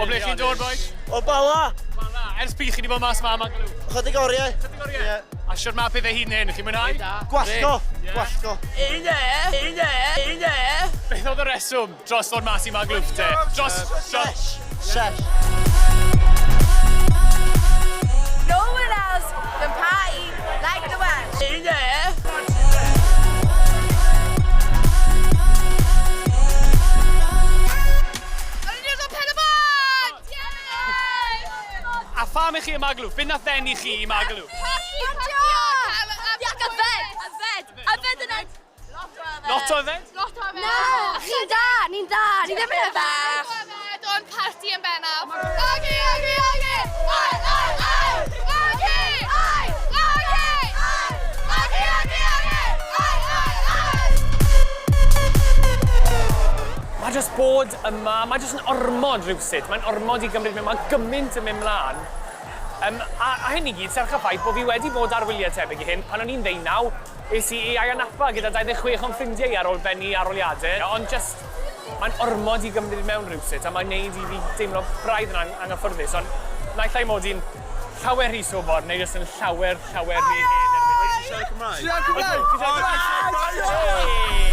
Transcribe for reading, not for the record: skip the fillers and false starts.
O ble chi'n dod, boys? O Bala! Bala. Ers pryd chi wedi bod mas 'ma am Magaluf? Chydig oriau. Chydig oriau? Ie. A shwt mae pethau hyd yn hyn? Chi'n mwynhau? Gwallgo! Gwallgo. Beth oedd y reswm dros ddod mas i Magaluf te? Dros... Dros... Sesh. No one else can party like the Welsh. A pham i chi ym Magaluf? Be nath ddenu chi i Magaluf? Lot o yfed? Lot o yfed. Na, ni'n da, ni'n da, ni ddim yn yfed. Lot o yfed, ond parti yn bennaf. Agi, agi, agi! Ai, ai, ai! Agi! Ai! Agi! Agi, agi, agi! Ai, ai, ai! Mae jyst bod yma, mae jyst yn ormod rhywsut, mae'n ormod i gymryd mewn, mae gymaint yn mynd mlaen. Um, a, a hyn i gyd, serch y ffaith bod fi wedi bod ar wyliau tebyg i hyn, pan o'n i'n ddeunaw, es i i Ayia Napa gyda 26 o'n ffrindiau i ar ôl bennu arholiadau, ond jyst, mae'n ormod i gymryd mewn rhywsut, a mae'n neud i fi deimlo braidd yn ang anghyffyrddus, ond naill ai mod i'n llawer rhy sobor, neu jyst yn llawer, llawer rhy hen erbyn hyn. Siarad Cymraeg? Siarad Cymraeg! Ti'n siarad Cymraeg?